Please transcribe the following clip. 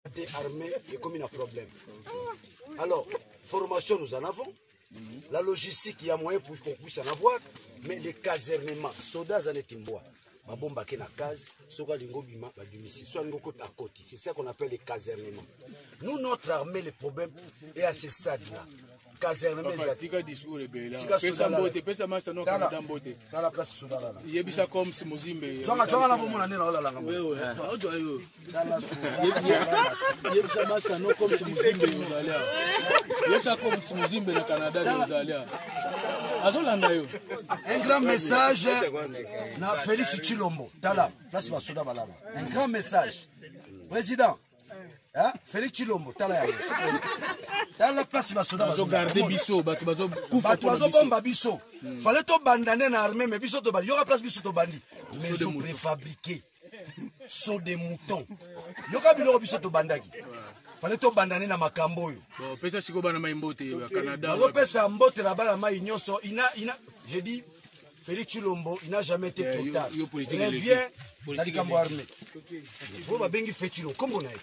te, armée ekomi na problème. Alors, formation, nous en avons. La logistique, il y a moyen pour qu'on puisse en avoir. Mais les casernements, soda aza neti mbwa, babombake na case, soki alingi obima, babimisi, so alingi okota, akoti. C'est ça qu'on appelle les casernements. Nous, notre armée, le problème est à ce stade là casernement eza. Tika discours ebele, pesa mbote, pesa masa no Canada mbote. Tala place soda lala. Yebisa comme Mozimbe. Zonga, zonga na bomona nde naolalanga. Ozwa yo. Yebisa masa no comme Mozimbe ozali awa. Yebisa comme Mozimbe na Canada ozali awa. Azolanda yo. Un grand message na Félix Tshilombo. Tala place basoda balala. Un grand message. Président, hein? Félix Tshilombo, tala yango. Tala place basoda bazogarde biso, bato bazokufa. Bato bazobomba biso. Fallait tobanda nde na armée, mais biso tobandi. Yoka place biso tobandi. Maison préfabriquée. Saut de mouton. Yoka biloko biso tobandaki. Fallait tobanda nde na makambo oyo. Bon, pesa sikoyo bana mai mbote ya Canada. Nazopesa mbote na bana mai nyonso. Ina, ina, je dis, Félix Tshilombo, il n'a jamais été trop tard. Reviens na likambo armée. Oyo babengi Félix Tshilombo, kombo na ye.